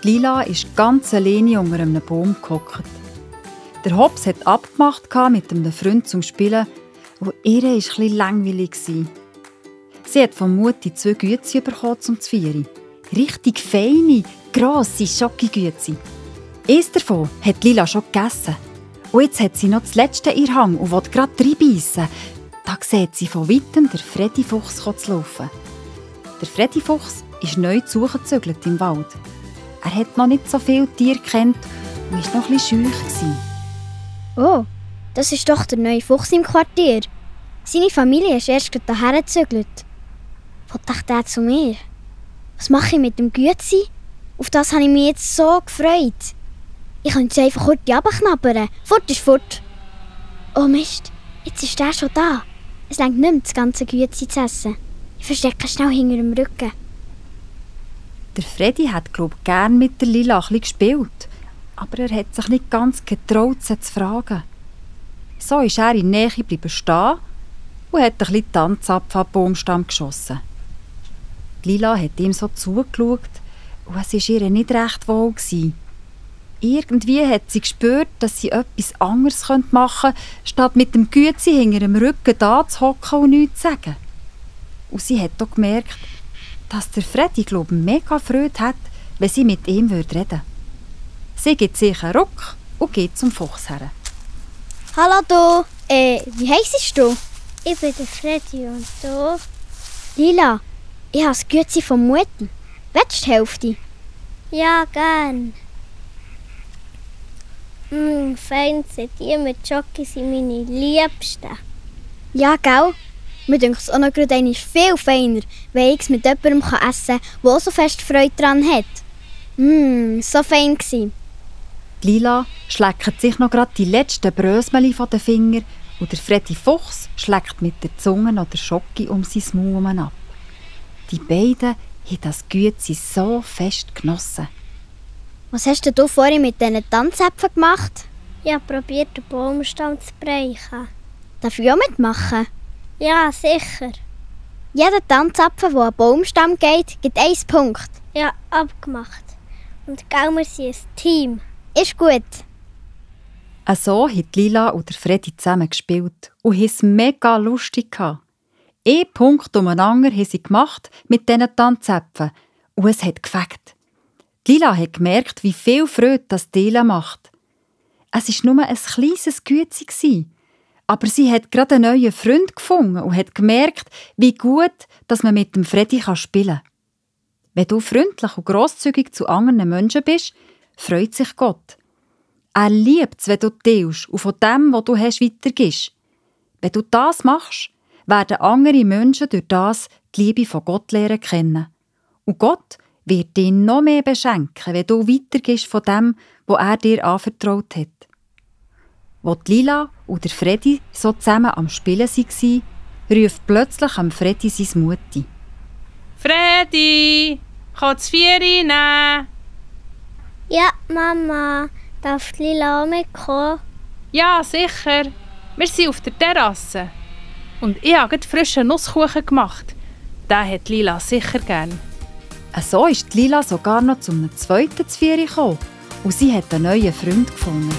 Lila ist ganz alleine unter einem Baum gehockt. Der Hobbs hat abgemacht mit einem Freund zum Spielen, und ihr war etwas langweilig. Sie hat von Mutti 2 Güezi bekommen zum Feiern. Richtig feine, grosse Schokogüezi. Eines davon hat Lila schon gegessen. Und jetzt hat sie noch das letzte in der Hand und will gerade reinbeissen. Da sieht sie von weitem den Freddy Fuchs zu laufen. Der Freddy Fuchs ist neu zugezügelt im Wald. Er hat noch nicht so viele Tiere gekannt und war noch etwas scheu. Oh, das ist doch der neue Fuchs im Quartier. Seine Familie ist erst hierher gezügelt. Was dachte er zu mir? Was mache ich mit dem Güezi? Auf das habe ich mich jetzt so gefreut. Ich könnte sie einfach kurz runterknabbern. Fort ist fort. Oh Mist, jetzt ist er schon da. Es reicht nicht mehr, das ganze Güezi zu essen. Ich verstecke schnell hinter dem Rücken. Der Freddy hat, glaube ich, gerne mit der Lila ein bisschen gespielt. Aber er hat sich nicht ganz getraut, sie zu fragen. So ist er in der Nähe bleiben stehen und hat ein bisschen Tanzapfel an den Baumstamm geschossen. Lila hat ihm so zugeschaut und es war ihr nicht recht wohl. Irgendwie hat sie gespürt, dass sie etwas anderes machen könnte, statt mit dem Güezi hinter dem Rücken da zu hocken und nichts zu sagen. Und sie hat auch gemerkt, dass der Freddy, glaube ich, mega Freude hat, wenn sie mit ihm reden würde. Sie gibt sich einen Ruck und geht zum Fuchs her. Hallo du, wie heissest du? Ich bin der Freddy und du? Lila, ich habe das Güezi von Mutti. Willst du die Hälfte? Ja, gern. Fein sind die mit Schoki sind meine Liebsten. Ja, gell? Mir denkt es auch noch gerade einmal viel feiner, wenn ich es mit jemandem essen kann, der auch so fest Freude daran hat. So fein gsi. Lila schleckt sich noch gerade die letzten Brösmeli von den Fingern und der Freddy Fuchs schlägt mit der Zunge noch den Schoki um sein Maul ab. Die beiden haben das Güezi so fest genossen. Was hast du vorhin mit diesen Tanzäpfeln gemacht? Ich habe probiert, den Baumstamm zu brechen. Darf ich auch mitmachen? Ja, sicher. Jeder Tanzapfel, der an den Baumstamm geht, gibt 1 Punkt. Ja, abgemacht. Und gell, wir sind ein Team. Ist gut. So haben Lila und der Freddy zusammen gespielt und haben es mega lustig gehabt. 1 Punkt um den anderen haben sie gemacht mit diesen Tanzäpfeln und es hat gefegt. Lila hat gemerkt, wie viel Freude das Teilen macht. Es war nur ein kleines Güezi, aber sie hat gerade einen neuen Freund gefunden und hat gemerkt, wie gut dass man mit dem Freddy spielen kann. Wenn du freundlich und grosszügig zu anderen Menschen bist, freut sich Gott. Er liebt es, wenn du teilst und von dem, was du hast, weitergibst. Wenn du das machst, werden andere Menschen durch das die Liebe von Gott lernen kennen. Und Gott wird dich noch mehr beschenken, wenn du weitergibst von dem, was er dir anvertraut hat. Als Lila und der Freddy so zusammen am Spielen waren, ruft plötzlich am Freddy seine Mutti. «Freddy, kannst du 4 nehmen?» Ja, Mama, darf Lila auch mitkommen? «Ja, sicher. Wir sind auf der Terrasse. Und ich habe gerade frischen Nusskuchen gemacht. Den hat Lila sicher gern.» So ist Lila sogar noch zum 2. zu 4 gekommen und sie hat einen neuen Freund gefunden.